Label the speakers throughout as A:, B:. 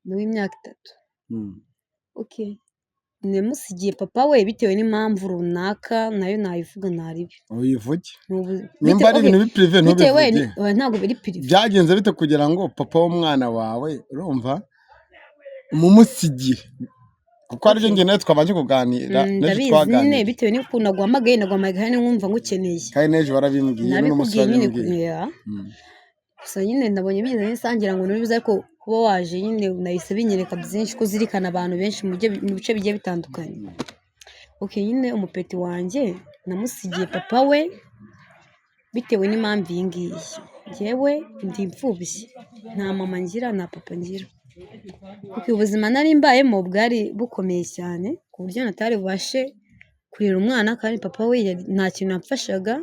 A: Ni uw'imyaka 3. Okay. Namusigiye papa we bitewe n'impamvu runaka, nayo nayivuga ntaribi.
B: Uyivuge. Nimba ari ibintu bipirive
A: Bitewe
B: ntubivuge.
A: Oya, ntabwo biri privé.
B: Byagenze bite kugira ngo papa w'umwana wawe, urumva, mumusigire? Kuko aribyo njye nawe twabanje kuganira n'ejo.
A: Ndabizi nyine.
B: Twaganiriye.
A: Bitewe n'ukuntu naguhamagaye, naguhamagaye kandi nkumva ngukeneye.
B: Kandi n'ejo warabimbwiye, n'uno munsi
A: Nabikubwiye nyine.
B: warabimbwiye.
A: Yeah. Gusa nyine nabonye bigeze n'isangira ngo ntubizi, ariko kuba waje nyine nahise binyereka byinshi ko uzirikana abantu benshi mu bice bigiye bitandukanye. Okay, nyine umupeti wanjye namusigiye papa we bitewe n'impamvu iyi ngiyi. Njyewe ndi imfubyi, nta mama ngira, nta papa ngira. Kuko ubuzima nari mbayemo bwari bukomeye cyane ku buryo natari bubashe kurera umwana, kandi papa we nta kintu yamfashaga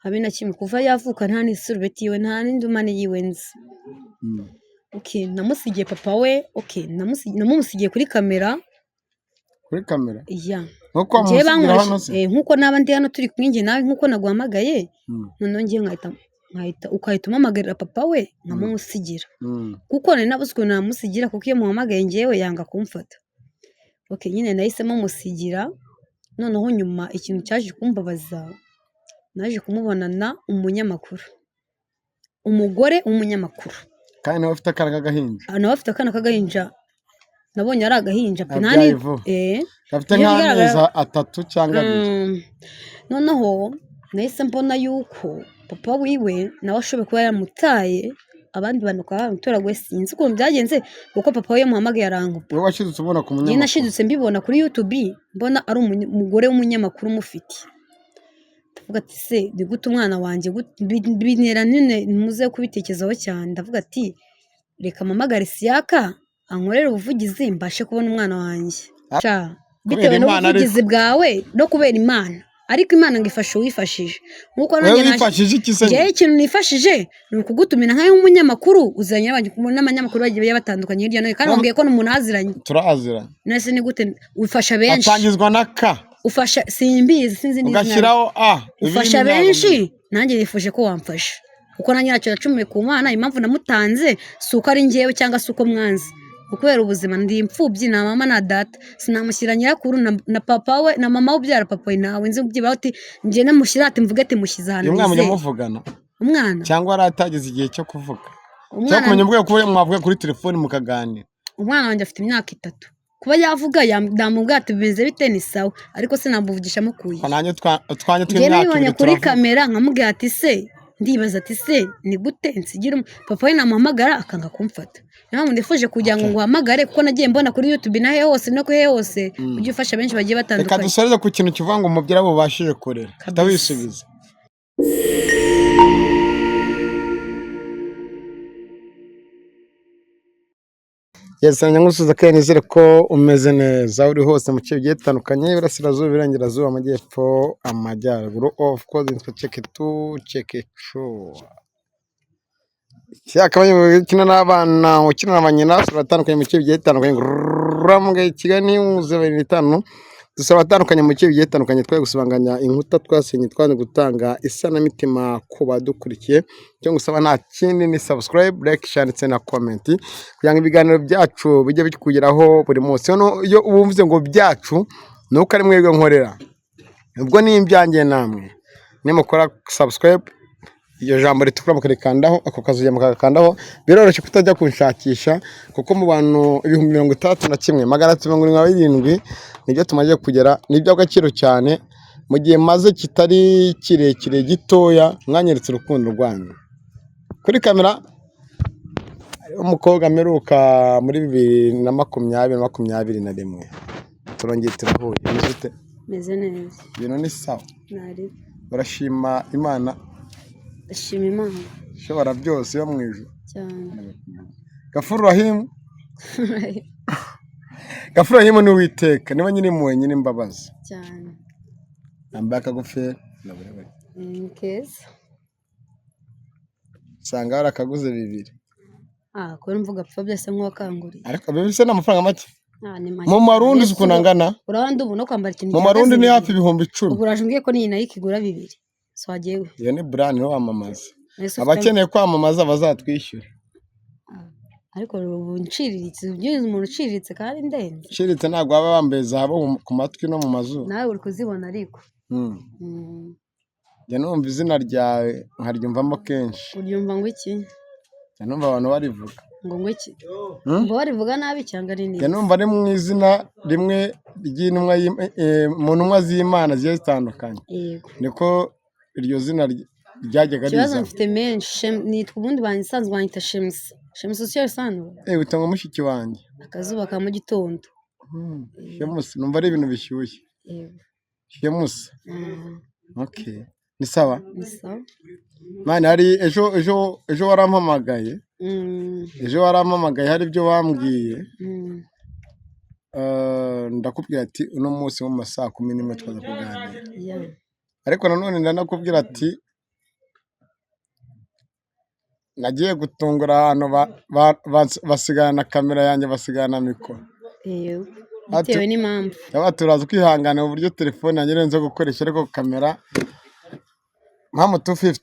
A: habe na kimwe. Kuva yavuka nta n'isurubeti yiwe, nta n'indumane yiwe nzi. Okay, namusigiye papa we. Okay, namumusigiye kuri kamera.
B: Kuri kamera?
A: Ya.
B: Nkuko
A: Njyewe
B: wamusigira
A: bankoresha
B: hano se?
A: Nkuko naba ndi hano turi kumwe njye nawe, nkuko naguhamagaye, noneho njyewe nkahita ukahita umpamagarira papa we nkamumusigira, kuko nari nabuze ukuntu namusigira, kuko iyo muhamagaye njyewe yanga kumfata. Okay, nyine nahisemo musigira. Noneho nyuma ikintu cyaje kumbabaza, naje kumubonana umunyamakuru, umugore w'umunyamakuru.
B: Kandi nawe afite akana k'agahinja.
A: Ah, nawe afite akana k'agahinja, nabonye ari agahinja pe.
B: Abyaye vuba. Gafite
A: Iyo
B: nk'amezi 3 cyangwa 2.
A: Noneho nahise mbona yuko papa wiwe nawe ashoboye kuba yaramutaye, abandi bantu bakaba baramutoraguye. Sinzi ukuntu byagenze, kuko papa we yamuhamagaye arankupa.
B: Wowe washidutse ubona ku
A: Njye
B: munyamakuru?
A: Nashidutse mbibona kuri YouTube, mbona ari umugore w'umunyamakuru umufite. Ndavuga ati: "Se ni gute umwana wanjye bintera nyine muze kubitekerezaho cyane. Ndavuga ati: "Reka mpamagare Siyaka ankorere ubuvugizi mbashe kubona umwana wanjye." Sha,
B: Kubera
A: bitewe
B: Imana ariko.
A: n'ubuvugizi bwawe no kubera Imana, ariko Imana ngo ifashe uwifashije, nk'uko
B: Wowe
A: nanjye
B: wifashije iki se?
A: Njyewe ikintu nifashije ni ukugutumira nkaho nk'umunyamakuru uzanye n'abanyamakuru bagiye batandukanye hirya no hino, kandi wambwiye ko n'umuntu aziranye.
B: Turaziranye.
A: Nese ni gute ufasha benshi?
B: Atangizwa na K.
A: Ufasha, simbizi, sinzi n'izina rye.
B: Ugashyiraho A.
A: Ufasha
B: Ibindi ntabwo
A: benshi.
B: mbizi.
A: Nanjye nifuje ko wamfasha, kuko nanjye ntacyo nacumuye ku Mana. Impamvu namutanze si uko ari njyewe cyangwa se uko mwanze, ni ukubera ubuzima. Ndi imfubyi, nta mama na data, sinamushyira nyirakuru na papa we na mama we ubyara papa we, ntawe nzi. Byibura ati njye namushyira, ati mvuge ati mushyize ahantu
B: Uyu mwana mujya
A: nizeye.
B: muvugana?
A: Umwana?
B: Cyangwa yari atageze igihe cyo kuvuga cyangwa
A: Umwana
B: kumenya ubwoko, kuba mwavuga kuri telefoni mukaganira?
A: Umwana wanjye afite imyaka 3. Kuba yavuga namubwira ati bimeze bite, ni sawa, ariko sinamuvugisha mukuye.
B: Ko nanjye utwanjye
A: Njye
B: tw'imyaka
A: nabibonye
B: 2
A: kuri
B: turavuga.
A: kamera, nkamubwira ati se, ndibaza ati se ni gute nsigira papa we namuhamagara akanga kumfata? Niyo mpamvu nifuje kugira ngo nguhamagare, kuko nagiye mbona kuri YouTube na he hose no he hose ujye ufasha benshi bagiye
B: Reka
A: batandukanye.
B: dusoreze ku kintu kivuga ngo umubyeyi abo ubashije kurera
A: Kabisa.
B: utawisubiza. Yes, nyangusubiza kandi nizere ko umeze neza aho uri hose mu bice bigiye bitandukanye, iburasirazuba, iburengerazuba, amajyepfo, amajyaruguru. Of course nitwa Cheke tu Cheke Chu. Ukina n'abana, ukina na ba nyina, turatandukanye mu bice bigiye bitandukanye. Ramugaye Kigali 25, dusaba abatandukanye mu bice bigiye bitandukanye. Twari gusibanganya inkuta twasenye, twanze gutanga isanamitima ku badukurikiye. Icyo ngusaba nta kindi ni subscribe, like, share ndetse na comment, kugira ngo ibiganiro byacu bijye bikugeraho buri munsi. Hano iyo wumvise ngo byacu, ni uko ari mwebwe nkorera, ubwo ni ibyanjye namwe. Nimukora subscribe, iryo jambo ritukura mukarikandaho, ako kazuya mukagakandaho, biroroshye kutajya kunshakisha, kuko mu bantu 61,377 nibyo tumaze kugera. Ni iby'agaciro cyane mu gihe maze kitari kirekire gitoya mwanyeretse urukundo rwanyu. Kuri kamera hariho umukobwa mperuka muri 2020 na 21, turongeye turahuye. Bimeze ute?
A: Meze neza.
B: Ibintu ni sawa?
A: Ntari.
B: Urashima Imana?
A: Ndashima Imana.
B: Ishobora byose yo mu ijuru.
A: Cyane.
B: Gafuru Rahimu, Gafuru Rahimu ni Uwiteka, niba nyiri impuhwe, nyiri imbabazi.
A: Cyane.
B: Yambaye akagofero ndaburebure.
A: Ni keza.
B: Usanga warakaguze 2.
A: Ah, kubera mvuga pfa byose nk'uwakanguriye.
B: Ariko bibise ni amafaranga make.
A: Ah, ni make
B: Mu marundi
A: cyane.
B: uzi ukuntu angana?
A: Urabona ubu no kwambara ikintu
B: Mu marundi
A: gihagaze
B: ni
A: 2.
B: hafi 10,000.
A: Ubu uraje umbwiye ko n'iyi nayo ikigura 2, so wagiye we.
B: Iyo ni brand, niho wamamaza.
A: Ese ufite
B: Abakeneye kwamamaza bazatwishyura.
A: Ah. Ariko ubu nciriritse, ubyuze umuntu uciriritse kandi ndenze.
B: Uciriritse ntabwo waba wambaye zahabu ku matwi no mu mazuru.
A: Nawe uri kuzibona ariko.
B: Njya numva izina ryawe nkaryumvamo kenshi.
A: Uryumva ngo iki?
B: Njya numva abantu barivuga.
A: Ngo iki? Ngo barivuga nabi cyangwa ari
B: Njya
A: neza?
B: numva ari mu izina rimwe ry'intumwa mu ntumwa z'Imana zigiye zitandukanye.
A: Yego.
B: Niko iryo zina ryajyaga
A: Ikibazo
B: riza.
A: mfite menshi. Nitwa ubundi bansanzwe banyita Shemusa. Shemusa uzi icyo bisobanura?
B: Wita ngo mushiki wanjye.
A: Akazuba ka mu gitondo.
B: Shemusa numva ari ibintu bishyushye.
A: Yego.
B: Shemusa. Okay. Ni sawa?
A: Ni sawa.
B: Mani hari ejo warampamagaye. Ejo warampamagaye hari ibyo wambwiye. Ndakubwira ati uno munsi mu ma 11:00 twaza kuganira. Ariko nanone ndanakubwira ati nagiye gutungura ahantu basigarana kamera yanjye, basigarana mikoro.
A: Yego. Bitewe n'impamvu.
B: Turaza kwihangana uburyo telefone yanjye irenze gukoresha, ariko kamera mpamvu 250.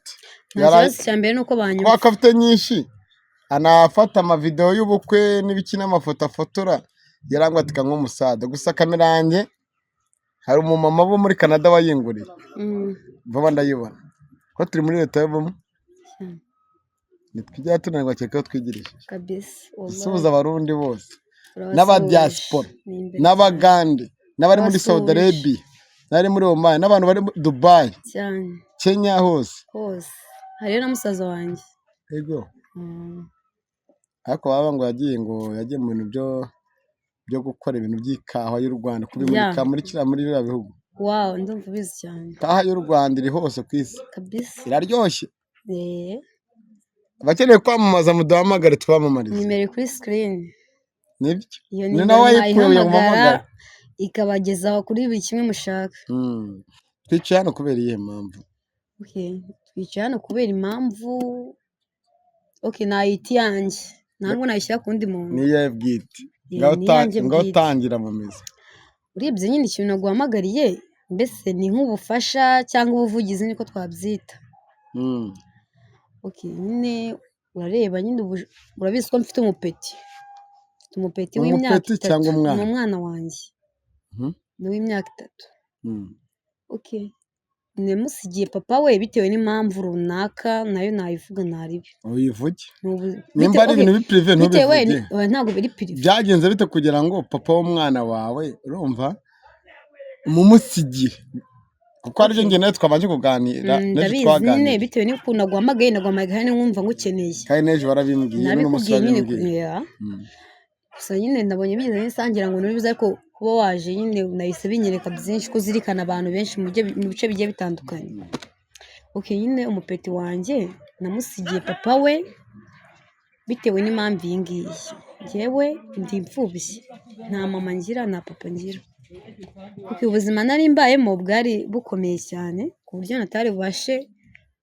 A: Nta kibazo, cya mbere ni uko banyumva.
B: Kuko afite nyinshi, anafata amavidewo y'ubukwe n'ibiki n'amafoto afotora, yarangwa ati kanywa umusada. Gusa kamera yanjye hari umumama wo muri Canada wayinguriye. Vuba ndayibona. Ko turi muri leta y'ubumwe. Ntitwijya tunanirwa kereka iyo twigirishije.
A: Kabisa.
B: Dusuhuza Abarundi bose.
A: Urabasuhuje.
B: N'abadiaspora.
A: Ni imbere
B: N'Abagande. N'abari muri Saudi
A: Urabasuhuje.
B: Arabia. N'abari muri Oman. N'abantu bari muri Dubai.
A: Cyane.
B: Kenya hose.
A: Hose. Hariyo na musaza wanjye.
B: Ego. Ariko baba ngo yagiye mu bintu byo gukora ibintu by'ikawa y'u Rwanda, kubimurika muri kiriya muri biriya bihugu.
A: Wow, ndumva ubizi cyane.
B: Ikawa y'u Rwanda iri hose ku isi.
A: Kabisa.
B: Iraryoshye. Abakeneye kwamamaza muduhamagare twamamarize.
A: Nimero iri kuri screen.
B: Nibyo.
A: Iyo
B: Ni
A: nimero
B: nawe wayikuye ngo
A: mwayihamagara
B: umpamagare.
A: ikabagezaho kuri buri kimwe mushaka.
B: Twicaye hano kubera iyihe mpamvu?
A: Okay. Twicaye hano kubera impamvu, okay, nayita iyanjye. Ntabwo nayishyira ku wundi muntu.
B: Ni iyawe bwite.
A: Ni iyanjye
B: Ngaho
A: bwite.
B: tangira mu mizi.
A: Urebye nyine ikintu naguhamagariye, mbese ni nk'ubufasha cyangwa ubuvugizi niko twabyita. Okay, nyine urareba nyine urabizi ko mfite umupeti. Mfite umupeti w'imyaka
B: Umupeti
A: 3.
B: cyangwa umwana?
A: Ni umwana wanjye. Ni uw'imyaka 3. Okay. Namusigiye papa we bitewe n'impamvu runaka, nayo nayivuga ntaribi.
B: Uyivuge. Nimba ari ibintu biprivé
A: Bitewe
B: ntubivuge.
A: Oya, ntabwo biri privé.
B: Byagenze bite kugira ngo papa w'umwana wawe, urumva, umumusigire? Kuko aribyo njye nawe twabanje kuganira, n'ejo
A: Ndabizi nyine
B: twaganiriye.
A: bitewe n'ukuntu naguhamagaye, naguhamagaye kandi nkumva ngukeneye.
B: Kandi n'ejo warabimbwiye, n'uno munsi
A: Nabikubwiye nyine.
B: warabimbwiye.
A: Yeah. Gusa nyine nabonye bigeze n'isangira ngo ntubizi, ariko kuba waje nyine nahise binyereka byinshi ko uzirikana abantu benshi mu bice bigiye bitandukanye. Okay, nyine umupeti wanjye namusigiye papa we bitewe n'impamvu iyi ngiyi. Njyewe ndi imfubyi, nta mama ngira, nta papa ngira. Okay, ubuzima nari mbayemo bwari bukomeye cyane ku buryo natari bubashe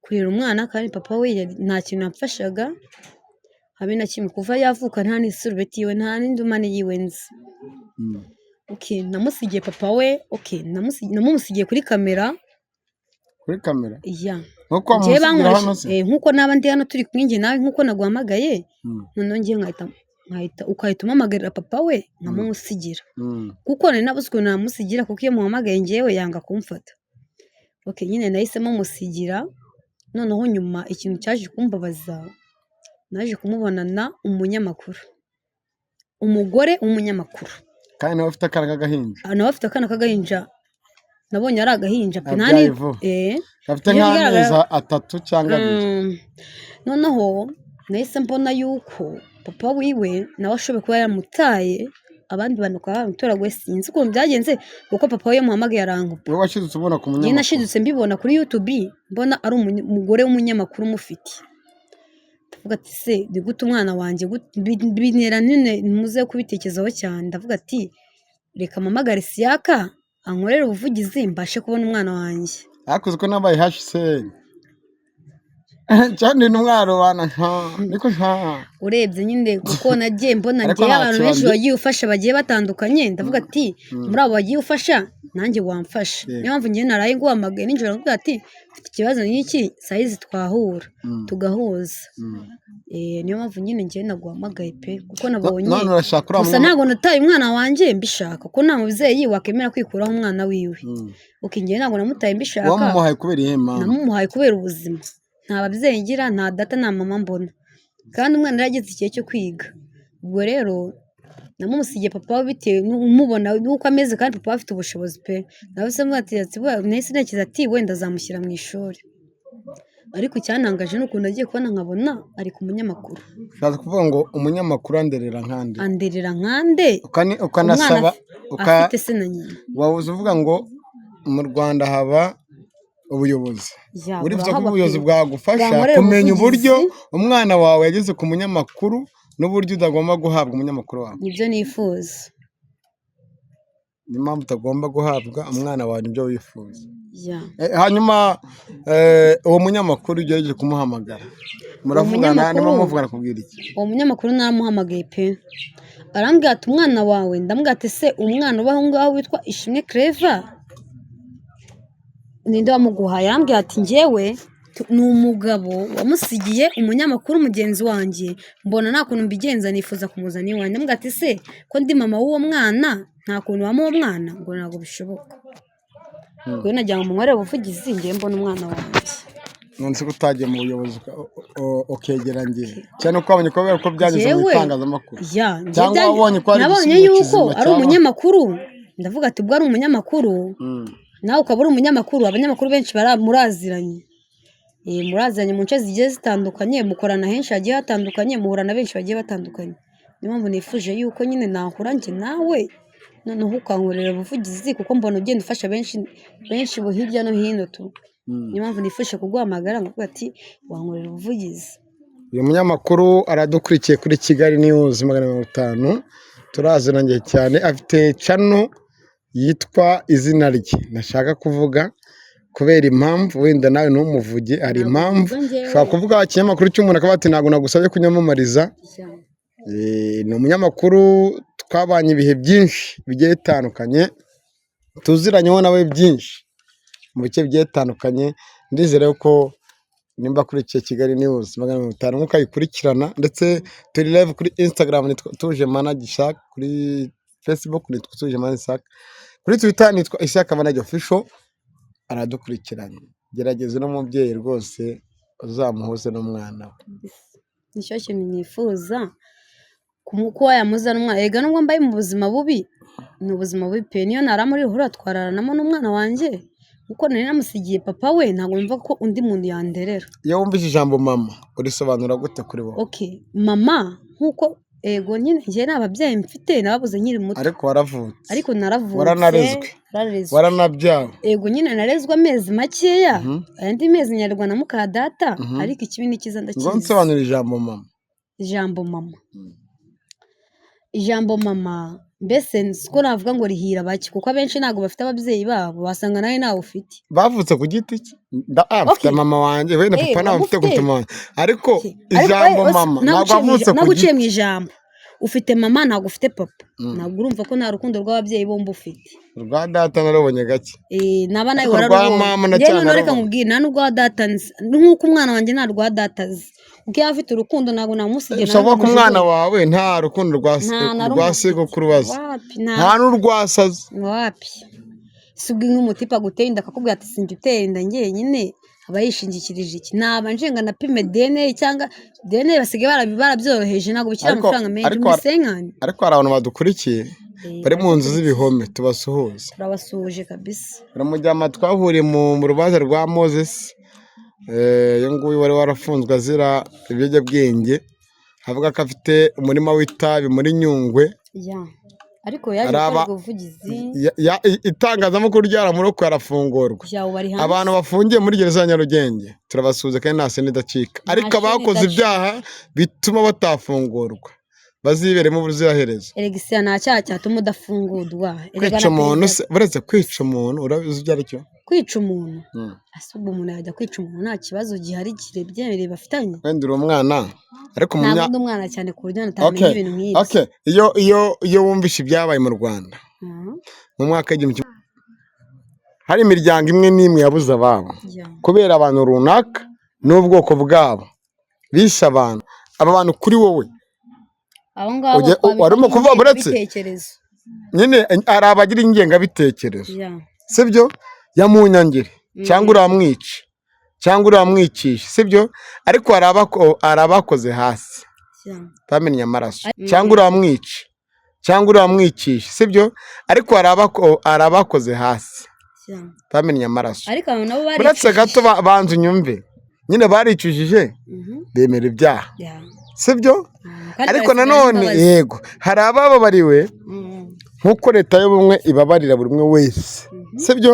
A: kurera umwana, kandi papa we nta kintu yamfashaga habe na kimwe. Kuva yavuka nta n'isurubeti yiwe, nta n'indumane yiwe nzi. Okay, namusigiye papa we, okay, namumusigiye kuri kamera.
B: Kuri kamera?
A: Ya.
B: Nkuko
A: Njyewe
B: wamusigira hano
A: bankoresha
B: se?
A: Nkuko naba ndi hano turi kumwe njye nawe, nkuko naguhamagaye, noneho njyewe nkahita ukahita umpamagarira papa we nkamumusigira. Kuko nari nabuze ukuntu namusigira, kuko iyo muhamagaye njyewe yanga kumfata. Okay, nyine nahisemo musigira, noneho nyuma ikintu cyaje kumbabaza, naje kumubonana umunyamakuru. Umugore w'umunyamakuru.
B: Kandi nawe afite akana k'agahinja.
A: Ah, nawe afite akana k'agahinja. Nabonye ari agahinja pe.
B: Abyaye vuba. Gafite
A: Iyo
B: nk'amezi 3 cyangwa 2.
A: Noneho nahise mbona yuko papa wiwe nawe ashoboye kuba yaramutaye, abandi bantu bakaba baramutoraguye, sinzi ukuntu byagenze, kuko papa we iyo muhamagaye arankupa.
B: Wowe washidutse ubona ku
A: Njye
B: munyamakuru?
A: nashidutse mbibona kuri YouTube, mbona ari umugore w'umunyamakuru umufite. Ndavuga ati se ni gute umwana wanjye bintera nyine muze kubitekerezaho cyane, ndavuga ati reka mpamagare Siyaka ankorere ubuvugizi mbashe kubona umwana wanjye.
B: Ariko uzi ko nabaye HCR. Cyane ntimwarubana nka niko nka.
A: Urebye nyine kuko nagiye mbona
B: Ariko
A: ngewe
B: nta
A: abantu benshi
B: kibazo.
A: Bagiye ufasha bagiye batandukanye, ndavuga ati muri abo bagiye ufasha nanjye wamfasha. Niyo mpamvu ngewe naraye nguhamagaye nijoro ndavuga ati mfite ikibazo nk'iki, sayizi twahura tugahuza. Niyo mpamvu nyine ngewe naguhamagaye pe, kuko nabonye
B: None urashaka uriya
A: gusa ntabwo nataye umwana wanjye mbishaka, kuko nta mubyeyi wakemera kwikuraho umwana wiwe. Okay, ngewe ntabwo namutaye mbishaka.
B: Wamuhaye kubera iyihe mpamvu?
A: Namumuhaye kubera ubuzima. Nta babyeyi ngira, nta data, nta mama mbona, kandi umwana yari ageze igihe cyo kwiga. Ubwo rero namumusigiye papa we bitewe n'umubona n'uko ameze, kandi papa we afite ubushobozi pe. Nawe se mvuga ati nahise ntekereza ati wenda azamushyira mu ishuri. Ariko icyantangaje ni ukuntu agiye kubona nkabona ari ku munyamakuru.
B: Ushatse kuvuga ngo umunyamakuru anderera nkande?
A: Anderera nkande.
B: Ukanasaba
A: Umwana afite se na nyina.
B: Wabuze uvuga ngo mu Rwanda haba ubuyobozi.
A: Ya,
B: Urifuza ko
A: burahaba
B: ubuyobozi
A: pe.
B: bwagufasha
A: Bwankorera
B: kumenya
A: ubuvugizi.
B: uburyo umwana wawe yageze ku munyamakuru n'uburyo utagomba guhabwa umunyamakuru wawe.
A: Nibyo nifuza.
B: Niyo mpamvu utagomba guhabwa umwana wawe, nibyo wifuza.
A: Ya.
B: Hanyuma uwo munyamakuru ugerageje kumuhamagara, muravugana? Niba muvugana kubwira iki?
A: Uwo munyamakuru naramuhamagaye pe, arambwira ati umwana wawe, ndamubwira ati se umwana uba aho ngaho witwa Ishimwe Clever ninde wamuguhaye? Arambwira ati njyewe ni umugabo wamusigiye umunyamakuru mugenzi wanjye, mbona nta kuntu mbigenza, nifuza kumuzana iwanjye. Ndamubwira ati se ko ndi mama w'uwo mwana, nta kuntu wamuha uwo mwana? Ngo ntabwo bishoboka. Ubwo nagira ngo munkorere ubuvugizi njyewe mbone umwana wanjye.
B: None se ko utagiye mu buyobozi ukegera njye cyane ko wabonye kubera ko byanyuze mu itangazamakuru?
A: Ya, njye
B: Cyangwa wabonye ko hari
A: nabonye
B: igisubizo
A: yuko
B: kizima
A: ari umunyamakuru, ndavuga ati ubwo ari umunyamakuru, nawe ukaba uri umunyamakuru, abanyamakuru benshi muraziranye. Muraziranye mu nce zigiye zitandukanye, mukorana henshi hagiye hatandukanye, muhura na benshi bagiye batandukanye. Niyo mpamvu nifuje yuko nyine nahura njye nawe, noneho ukankorera ubuvugizi, kuko mbona ugenda ufasha benshi benshi bo hirya no hino tu. Niyo mpamvu nifuje kuguhamagara nkavuga ati wankorera ubuvugizi.
B: Uyu munyamakuru aradukurikiye kuri Kigali News 500, turaziranye cyane, afite channel yitwa izina rye ntashaka kuvuga kubera impamvu, wenda nawe ntumuvuge, hari
A: Ntabwo
B: impamvu.
A: mvuga njyewe.
B: Ushobora kuvuga ikinyamakuru cy'umuntu akaba ati ntabwo nagusabye kunyamamariza. Ni umunyamakuru twabanye ibihe byinshi bigiye bitandukanye, tuziranyeho nawe byinshi mu bice bigiye bitandukanye. Ndizera ko nimba akurikiye Kigali News 500 nk'uko ayikurikirana, ndetse turi live kuri Instagram nitwa Tuje Manager Isaac, kuri Facebook nitwa Tuje Manager Isaac, kuri Twitter nitwa Isaac Manager Official, aradukurikiranye. Gerageza n'umubyeyi rwose uzamuhuze n'umwana we.
A: Nicyo kintu nifuza, kuba yamuzana umwana. Erega nubwo mbaye mu buzima bubi, ni ubuzima bubi pe, niyo nara muri ruhurura twararanamo n'umwana wanjye, kuko nari namusigiye papa we, ntabwo numva ko undi muntu yanderera.
B: Iyo wumvise ijambo mama urisobanura gute kuri wowe?
A: Okay, mama nkuko ego nyine njye nta babyeyi mfite, nababuze nkiri muto.
B: Ariko waravutse?
A: Ariko naravutse.
B: Waranarezwe?
A: Nararezwe.
B: Waranabyawe?
A: Ego nyine narezwe amezi makeya, ayandi mezi nyarwa na muka data, ariko ikibi n'ikiza
B: Ngo
A: ndakizi.
B: nsobanura ijambo mama.
A: Ijambo mama, ijambo mama mbese siko navuga ngo rihira bake, kuko abenshi ntabwo bafite ababyeyi babo, wasanga nawe ntawe ufite.
B: Bavutse ku giti cye. Mfite mama wanjye wenda, papa ntawe mfite,
A: uramufite?
B: Gufite mama wanjye ariko
A: Okay. Ariko
B: ijambo mama ntabwo avutse ku
A: naguciye
B: giti.
A: Mu ijambo ufite mama, ntabwo ufite papa, ntabwo urumva ko nta rukundo rw'ababyeyi bombi ufite.
B: Rwa data narubonye gake.
A: Naba nawe
B: Ariko rwa
A: wararubonye.
B: mama
A: Njyewe noneho reka
B: ndacyanarubona'
A: nkubwire, nta n'urwa data nzi, nk'uko umwana wanjye nta rwa data azi, kuko iyo afite urukundo ntabwo namusigiye.
B: Ushobora kuvuga ko umwana wawe nta rukundo rwa
A: Nta na rumwe
B: rwa
A: afite.
B: sekuru azi?
A: Wapi, nta.
B: Nta n'urwa sazi?
A: Wapi, si ubwo nk'umutipe aguteye inda akakubwira ati sinjye utera inda njyenyine, aba yishingikirije iki? Naba njenga na pime DNA, cyangwa DNA basigaye barabyoroheje, ntabwo bikiri amafaranga menshi muri senkani.
B: Ariko hari abantu badukurikiye bari mu nzu z'ibihome, tubasuhuze.
A: Turabasuhuje kabisa.
B: Uramujyama twahuriye mu rubanza rwa Moses, uyu nguyu wari warafunzwe azira ibiyobyabwenge, avuga ko afite umurima w'itabi muri Nyungwe.
A: Ya, ariko yaje gukorerwa ubuvugizi.
B: Itangazamakuru ryaramurokoye arafungurwa.
A: Yawe bari hanze.
B: Abantu bafungiye muri gereza ya Nyarugenge turabasuhuza, kandi nta seni idacika, ariko
A: Nta seni
B: abakoze
A: idacika.
B: ibyaha bituma batafungurwa baziberemo ubuziraherezo.
A: Erega isi nta cyaha cyatuma udafungurwa. Erega
B: Kwica
A: na
B: umuntu
A: perezida
B: se, uretse kwica umuntu urabizi ibyo ari cyo?
A: Kwica umuntu? Ese ubwo umuntu yajya kwica umuntu nta kibazo gihari kirebyereye bafitanye?
B: Wenda uri umwana, ariko mu
A: Ntabwo
B: myaka
A: ndi umwana cyane ku buryo natamenya
B: Okay,
A: ibintu nk'ibyo.
B: okay. Iyo wumvishe ibyabaye mu Rwanda mu mwaka w'igihumbi kimwe, hari imiryango imwe n'imwe yabuze ababo kubera abantu runaka n'ubwoko bwabo bishe abantu. Aba bantu kuri wowe,
A: Abo ngabo twabita
B: warimo kuvuga buretse
A: ingengabitekerezo.
B: Nyine hari abagira ingengabitekerezo, sibyo? Yamunyangire cyangwa uramwica cyangwa uramwicisha, sibyo? Ariko hari abakoze hasi, bamennye amaraso, cyangwa uramwica cyangwa uramwicisha, sibyo? Ariko hari abakoze hasi, bamennye amaraso.
A: Ariko abo nabo
B: Uretse gato,
A: baricujije.
B: Banza unyumve nyine, baricujije, bemera ibyaha, sibyo?
A: Kandi
B: Ariko
A: barasabira
B: nanone,
A: n'imbabazi.
B: yego, hari abababariwe nk'uko Leta y'Ubumwe ibabarira buri umwe wese, sibyo?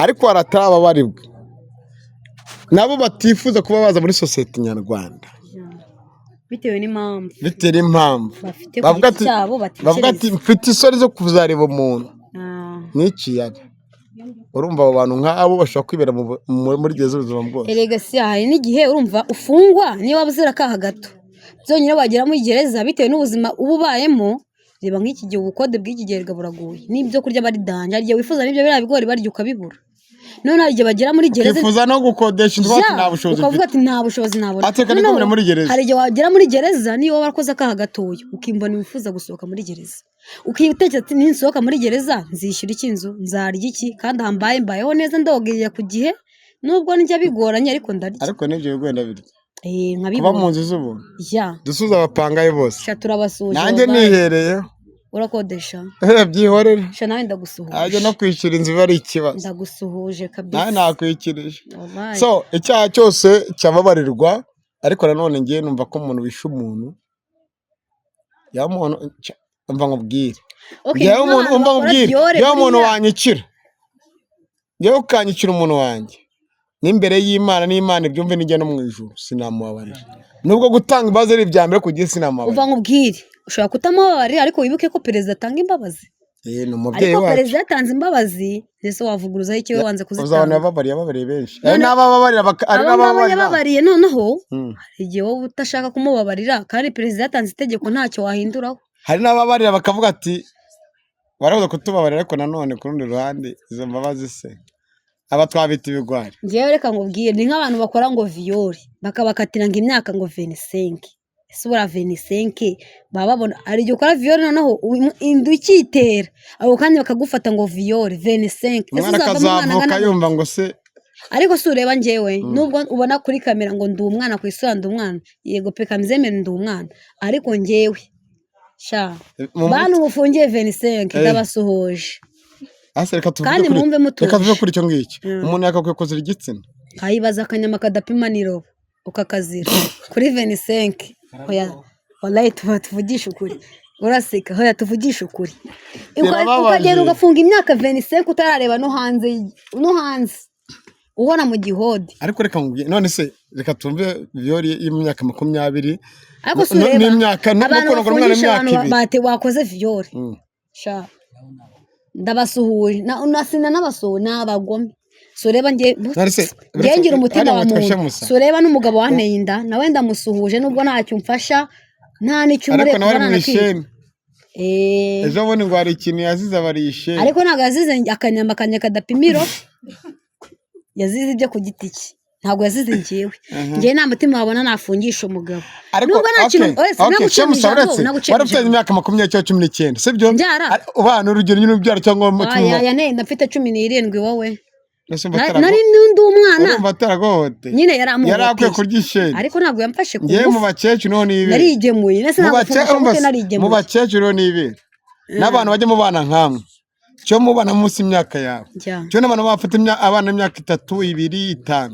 B: Ariko hari atarababarirwa nabo batifuza kuba baza muri sosiyete nyarwanda.
A: Bitewe n'impamvu
B: Bitewe n'impamvu
A: bafite ku
B: bavuga
A: giti
B: ati
A: cyabo
B: bavuga ati
A: batekereza.
B: "Mfite isoni zo kuzareba umuntu n'ikiyari." Urumva abo bantu nk'abo bashobora kwibera muri gereza ubuzima bwose?
A: Erega si hari n'igihe urumva ufungwa niyo waba uzira akaha gato byonyine, wagera muri gereza bitewe n'ubuzima uba ubayemo. Reba nk'iki gihe, ubukode bw'iki gihe erega buragoye, n'ibyo kurya bari danger. Hari igihe wifuza n'ibyo biriya bigori barya ukabibura. None hari igihe bagera muri gereza,
B: Ukifuza no gukodesha inzu, bati nta bushobozi
A: ukavuga
B: mfite.
A: ati nta bushobozi nabona.
B: Ati reka
A: Noneho,
B: nigumire muri gereza.
A: hari igihe wagera muri gereza niyo waba warakoze akaha gatoya, ukimva ntiwifuza gusohoka muri gereza, ukitekereza ati ninsohoka muri gereza nzishyura iki inzu, nzarya iki? Kandi aha mbaye mbayeho neza, ndogerera ku gihe, nubwo njya bigoranye ariko ndarya.
B: Ariko n'ibyo bigwenda birya kuba
A: Nkabibona.
B: mu nzu z'ubuntu. Dusuze abapangayi bose.
A: Sha, turabasuhuje.
B: Nanjye
A: Wallahi.
B: nihereyeho.
A: Urakodesha?
B: Byihorere.
A: Sha, nawe ndagusuhuje.
B: Ajya no kwishyura inzu biba ari ikibazo.
A: Ndagusuhuje kabisa.
B: Nawe nakwikirije.
A: Wallahi.
B: So icyaha cyose cyababarirwa, ariko nanone ngiye numva ko umuntu wishe umuntu, yaba umuntu, umva nkubwire.
A: Okay,
B: Njyewe umuntu,
A: nk'abantu
B: umva
A: bakora
B: nkubwire,
A: viol
B: njyewe umuntu
A: buriya
B: wanyicira, njyewe ukanyicira umuntu wanjye, n'imbere y'Imana, n'Imana ibyumve, nijya no mu ijuru sinamubabarira. Nubwo gutanga imbabazi ari ibya mbere, ku gihe
A: Uva
B: sinamubabarira.
A: nkubwire, ushobora kutamubabarira, ariko wibuke ko perezida atanga imbabazi.
B: Eh, ni umubyeyi
A: Ariko
B: wacu.
A: perezida yatanze imbabazi, ndetse wavuguruzaho icyo we wanze
B: Uzi abantu
A: kuzitanga?
B: yababariye, yababariye benshi, hari
A: None
B: n'abababarira hari
A: abo ngabo
B: n'abababarira.
A: yababariye, noneho hari igihe wowe udashaka kumubabarira kandi perezida yatanze itegeko, ntacyo wahinduraho.
B: Hari n'ababarira bakavuga ati barabuza kutubabarira, ariko nanone ku rundi ruhande izo mbabazi se aba twabita ibigwari?
A: Ngewe reka nkubwire, ni nk'abantu bakora ngo viol, bakabakatira ngo imyaka ngo 25. Ese ubura 25 baba babona? Hari igihe ukora viol noneho inda ikitera, ako kanya bakagufata ngo viol 25. Ese
B: Umwana
A: uzavamo umwana
B: akazavuka
A: angana gute?
B: yumva ngo se
A: Ariko si ureba njyewe, nubwo ubona kuri kamera ngo ndi umwana, ku isura ndi umwana, yego pe, kambyemere ndi umwana, ariko njyewe sha,
B: Mu
A: bantu mufungiye 25,
B: Eh.
A: ndabasuhuje.
B: Ase reka tuvuge
A: Kandi
B: kuri
A: mwumve mutuje.
B: Reka tuve kuri icyo ngicyo. Umuntu yakakwiye kuzira igitsina?
A: Nkayibaza akanyama kadapima n'irobo ukakazira kuri 25. Oya, wallahi tuba tuvugisha ukuri, uraseka. Hoya, tuvugisha ukuri.
B: Birababaje.
A: Ukagenda ugafunga imyaka 25 utarareba no hanze, no hanze ubona mu gihodi.
B: Ariko reka nkubwire, none se reka tumve viol y'imyaka 20
A: Ariko si ureba
B: n'imyaka no
A: abantu
B: kurongora umwana
A: bafungisha
B: w'imyaka
A: abantu
B: 2.
A: Wakoze viol. Sha, ndabasuhuje sinanabasuhuje, ni abagome. Si ureba njye,
B: None se
A: njye ngira umutima
B: hano
A: wa
B: witwa
A: muntu.
B: Shemusa.
A: Si ureba n'umugabo wanteye inda, nawe ndamusuhuje, nubwo ntacyo umfasha, nta n'icyo
B: Ariko
A: umureka.
B: nawe ari mu
A: nanakwiga.
B: isheni. Ejo bundi ngo hari ikintu yazize, aba ari isheni.
A: Ariko ntabwo yazize akanyama kanjye kadapima iro, yazize ibyo ku giti cye, ntabwo yazize njyewe. Njyewe nta mutima wabona nafungisha umugabo,
B: Ariko
A: nubwo nta kintu
B: okay,
A: wese
B: okay,
A: naguciye mu
B: Shemusa,
A: ijambo,
B: uretse
A: naguciye
B: wari
A: mu
B: ufite
A: ijambo.
B: imyaka 20 cyangwa 19, sibyo?
A: Mbyara.
B: Ubana urugero nyine ubyara cyangwa cumi
A: Aya yanteye inda mfite 17, wowe.
B: Ese umva
A: Nari n'undi umwana.
B: Urumva ataragohote?
A: Nyine
B: Yari akwiye
A: yaramuhoteye.
B: Kurya isheni.
A: Ariko ntabwo yamfashe ku
B: Ngewe mu
A: ngufu.
B: bakecuru niho nibera.
A: Narigemuye ndetse
B: Mu
A: ntabwo
B: umva
A: gute
B: se, mu
A: narigemuye.
B: bakecuru niho nibera, n'abantu bajya mubana nkamwe, cyo mubana munsi y'imyaka yawe,
A: Njya.
B: cyo n'abantu bafata abana b'imyaka 3, 2, 5.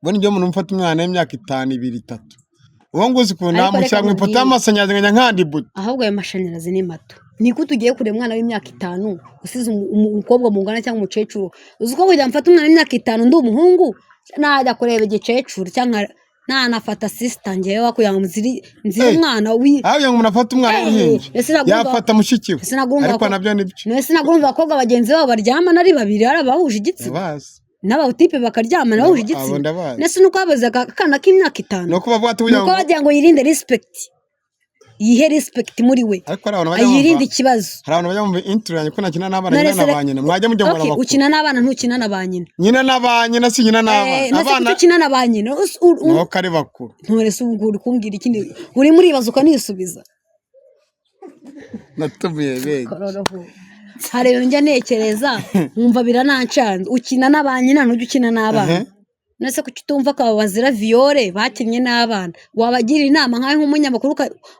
B: Ubwo nibyo, umuntu ufata umwana w'imyaka 5, 2, 3, uwo nguzi ukuntu
A: Ariko reka
B: namushyira mu ipoto
A: nkubwire.
B: y'amashanyarazi nkajya nkanda ibuto.
A: Ahubwo ayo mashanyarazi ni mato. Niko tugiye kureba umwana w'imyaka 5 usize umukobwa mungana cyangwa umukecuru. Uzi ko kugira ngo mfate umwana w'imyaka 5 ndi umuhungu, najya kureba igikecuru cyangwa Nanafata sister ngewe kugira ngo nzire
B: Eh,
A: umwana wi
B: aho kugira ngo umuntu afate umwana
A: Eh,
B: w'uruhinja,
A: ese nagomba-
B: yafata mushiki we.
A: Ese nagomba
B: Ariko
A: ko-
B: nabyo nibyo.
A: None nagomba abakobwa bagenzi babo baryamana ari babiri, ari abahuje igitsina,
B: Ndabazi.
A: n'abatipe bakaryamana bahuje
B: Abo
A: igitsina.
B: ndabazi.
A: Nese nuko babuze akana k'imyaka 5?
B: Ni uko bavuga ati kugira
A: Nuko
B: ngo
A: bagira ngo yirinde respect, yihe respect muri we,
B: Ariko hari abantu bajya
A: ayirinde
B: bumva,
A: ikibazo.
B: hari abantu bajya bumva intro yanjye ko nakina n'abana,
A: None
B: nyina
A: se
B: na ba nyina. Mwajya mujya
A: Okay,
B: mubara abakuru.
A: ukina n'abana, ntukina na ba nyina.
B: Nyina na ba nyina, si nyina n'abana.
A: Nase
B: Abana
A: kuki ukina na ba nyina?
B: Nuko ari bakuru.
A: Ntore se ubwo uri kumbwira ikindi, urimo uribaza ukanisubiza.
B: Natumiye benshi.
A: Kororoho. Hari ibintu njya ntekereza nkumva biranancanze. Ukina na ba nyina, ntujya ukina n'abana. None kuki utumva ko abo bazira viol bakinnye n'abana? Wabagira inama nkawe nk'umunyamakuru,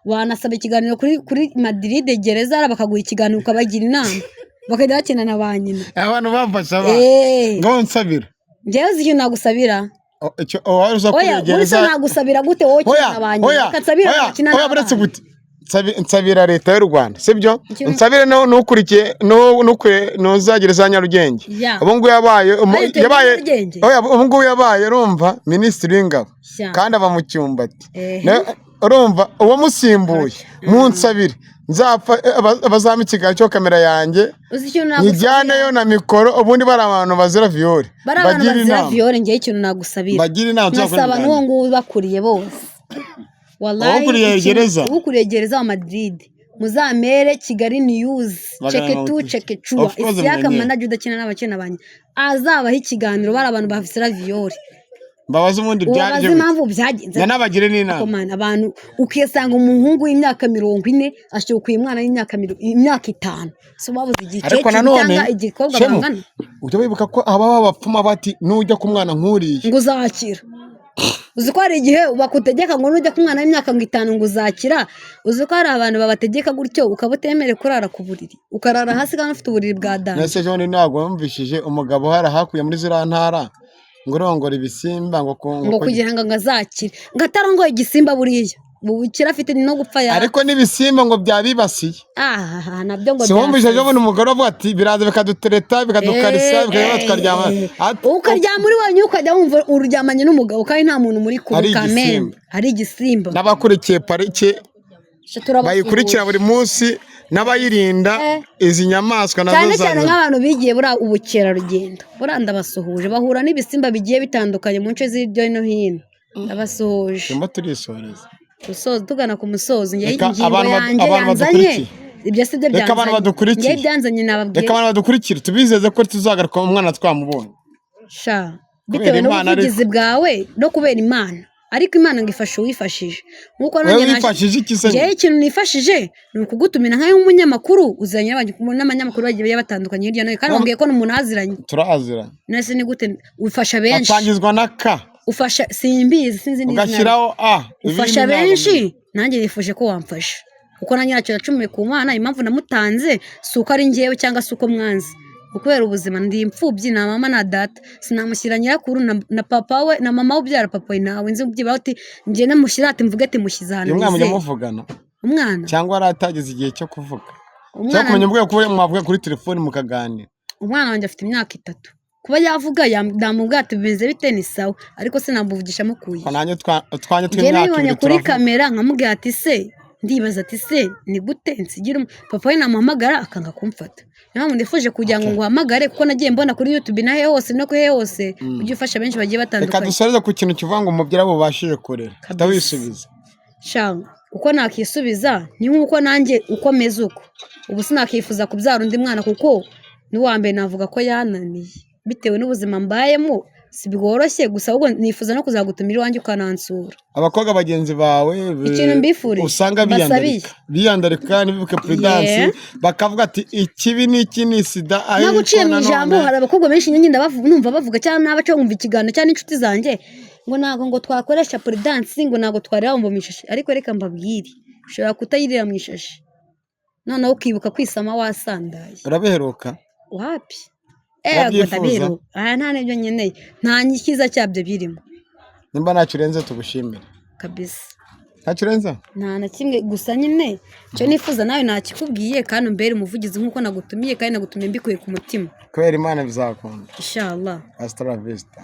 A: wanasaba ikiganiro kuri Madrid gereza, bakaguha ikiganiro, ukabagira inama bakajya bakina na ba nyina.
B: Abantu bamfasha abana. Ngaho nsabira.
A: Njyewe uzi ikintu nagusabira?
B: Oh, icyo wari uza
A: Oya,
B: kuri
A: muri se
B: gereza.
A: nagusabira gute wowe ukina
B: Oya,
A: na ba nyina?
B: oya,
A: Reka nsabire
B: oya,
A: abakina
B: oya, buretse
A: n'abana.
B: gute. Nsabira leta y'u Rwanda, sibyo? Nsabire n'ukurikiye n'ukuriye n'uzagereza Nyarugenge. Ubu ngubu yabaye
A: Ayo, tuye
B: yabaye
A: Nyarugenge?
B: Oya, ubu ngubu yabaye, urumva, minisitiri w'ingabo kandi aba mu Cyumbati. Urumva uwamusimbuye, munsabire nzapfa, bazampa ikiganiro cyo kamera yanjye
A: Uzi ikintu nagusabira?
B: nyijyaneyo na mikoro, ubundi bari abantu bazira viol.
A: Bari abantu
B: Bagire
A: bazira
B: inama.
A: viol, ngewe ikintu nagusabira,
B: Bagire inama, tuzakora
A: nkasaba
B: ibiganiro.
A: n'uwo nguwo ubakuriye bose, wallahi.
B: Uwukuriye gereza?
A: Ukuriye gereza wa Madrid, muzamere Kigali News
B: Magana
A: ceke tu
B: mirongo itatu.
A: ceke cuwa.
B: Of course,
A: Isiyaka
B: mwenyewe.
A: manager udakina n'abakina banjye azabaho ikiganiro, bari abantu bafisira viol.
B: Mbabaze ubundi
A: Ubabaze
B: byari byo.
A: impamvu byagenze.
B: Nanabagire n'inama.
A: Komana abantu ukisanga umuhungu w'imyaka 40 ashyukuye umwana w'imyaka 5, so babuze
B: Ariko
A: igikecuru
B: nanone
A: cyangwa igikobwa
B: Shemu,
A: bangana.
B: ujya wibuka ko aba b'abapfumu bati nujya ku mwana nk'uriya
A: Ngo uzakira. Uzi ko hari igihe bakutegeka ngo nujya ku mwana w'imyaka ngo 5 ngo uzakira? Uzi ko hari abantu babategeka gutyo, ukaba utemerewe kurara ku buriri, ukarara hasi kandi ufite uburiri bwa danger?
B: Nese ejo bundi ntabwo wumvishije umugabo hari hakurya muri ziriya ntara ngo urongora ibisimba ngo
A: Ngo kugira ngo azakire, ngo atarongoye igisimba, buriya ubukire afite ni no gupfa ya.
B: Ariko n'ibisimba ngo byabibasiye.
A: Ah, nabyo ngo
B: Si wumvise ejo
A: byasaze.
B: bundi umugore avuga ati biraza bikadutereta, bikadukarisa, bikajya tukaryama.
A: Ukaryama uri wenyine, ukajya wumva uryamanye n'umugabo kandi nta muntu muri kumwe.
B: Ari
A: Kamembe.
B: igisimba.
A: Ari igisimba.
B: N'abakurikiye parike
A: Sha, turabasuhuje.
B: bayikurikira buri munsi n'abayirinda izi nyamaswa nazo
A: Cyane cyane
B: zaza.
A: nk'abantu bigiye buriya ubukerarugendo, buriya ndabasuhuje, bahura n'ibisimba bigiye bitandukanye mu nce z'iryo no hino, ndabasuhuje.
B: Turimo turisoreza.
A: Gusoza, tugana ku musozo, ngewe
B: Reka
A: ingingo
B: abantu
A: yanjye
B: abantu
A: yanzanye,
B: badukurikiye.
A: Ibyo si byo
B: Reka abantu
A: byanzanye.
B: badukurikiye.
A: Ngewe ibyanzanye nababwiye.
B: Reka abantu badukurikire, tubizeze ko tuzagaruka umwana twamubonye.
A: Sha,
B: Kubera
A: bitewe
B: Imana ariko.
A: n'ubuvugizi bwawe no kubera Imana, ariko Imana ngo ifashe uwifashije, nk'uko
B: Wowe
A: nanjye
B: wifashije iki se?
A: Ngewe ikintu nifashije ni ukugutumira nkawe nk'umunyamakuru uzanye n'abanyamakuru bagiye batandukanye hirya no hino, kandi wambwiye ko n'umuntu aziranye.
B: Turaziranye.
A: Nese ni gute ufasha benshi?
B: Atangizwa na K.
A: Ufasha, simbizi, sinzi n'izina rye.
B: Ugashyiraho A.
A: Ufasha
B: Ibindi ntabwo
A: benshi
B: mbizi.
A: Nanjye nifuje ko wamfasha, kuko nanjye ntacyo nacumuye ku Mana. Impamvu namutanze si uko ari njyewe cyangwa se uko mwanze, kubera ubuzima, ndi imfubyi, nta mama na data, sinamushyira nyirakuru na papa we na mama we ubyara papa we, ntawe nzi byibura ati njye namushyira, ati mvuge ati mushyize ahantu
B: Uyu mwana mujya
A: nizeye.
B: muvugana?
A: Umwana?
B: Cyangwa yari atageze igihe cyo kuvuga, cyangwa
A: Umwana
B: kumenya ubwoko kuba mwavuga kuri telefoni mukaganira?
A: Umwana wanjye afite imyaka 3. Kuba yavuga namubwira ati bimeze bite, ni sawa, ariko sinamuvugisha mukuye.
B: Ko nanjye twanjye
A: Njye
B: tw'imyaka
A: nabibonye
B: 2
A: kuri
B: turavuga.
A: kamera, nkamubwira ati se, ndibaza ati se ni gute nsigira papa we namuhamagara akanga kumfata? Niyo mpamvu nifuje kugira ngo nguhamagare, kuko nagiye mbona kuri YouTube na he hose no he hose ujye ufasha benshi bagiye
B: Reka
A: batandukanye.
B: dusoreze ku kintu kivuga ngo umubyeyi bubashije kurera
A: Kabisa.
B: utawisubiza.
A: Sha, uko nakisubiza ni nk'uko nanjye uko meze uko ubu sinakifuza kubyara undi mwana, kuko n'uwa mbere navuga ko yananiye bitewe n'ubuzima mbayemo, si bworoshye. Gusa ahubwo nifuza no kuzagutumira iwanjye ukanansura.
B: Abakobwa bagenzi bawe
A: Ikintu mbifurije,
B: usanga
A: mbasabiye.
B: biyandarika ntibibuke Prudence, bakavuga ati ikibi ni iki, ni sida,
A: Ntabwo
B: ariko
A: uciye mu ijambo,
B: nanone
A: hari abakobwa benshi nyine numva bavuga, cyangwa n'abaca bumva ikiganiro, cyangwa n'inshuti zanjye, ngo ntabwo ngo twakoresha Prudence, ngo ntabwo twareba ngo mu ishashi. Ariko reka mbabwire, ushobora kutayirira mu ishashi, noneho ukibuka kwisama wasandaye.
B: Urabiheruka?
A: Wapi, ego.
B: Urabyifuza?
A: Ndabiheruka. Aya, nta n'ibyo nkeneye, nta cyiza cyabyo birimo.
B: Nimba ntacyo urenze, tugushimire.
A: Kabisa.
B: Ntacyo urenze?
A: Nta na kimwe. Gusa nyine icyo nifuza nawe nakikubwiye, kandi umbere umuvugizi nk'uko nagutumiye, kandi nagutumiye mbikuye ku mutima.
B: Kubera Imana bizakunda.
A: Inshallah.
B: Hasta la vista.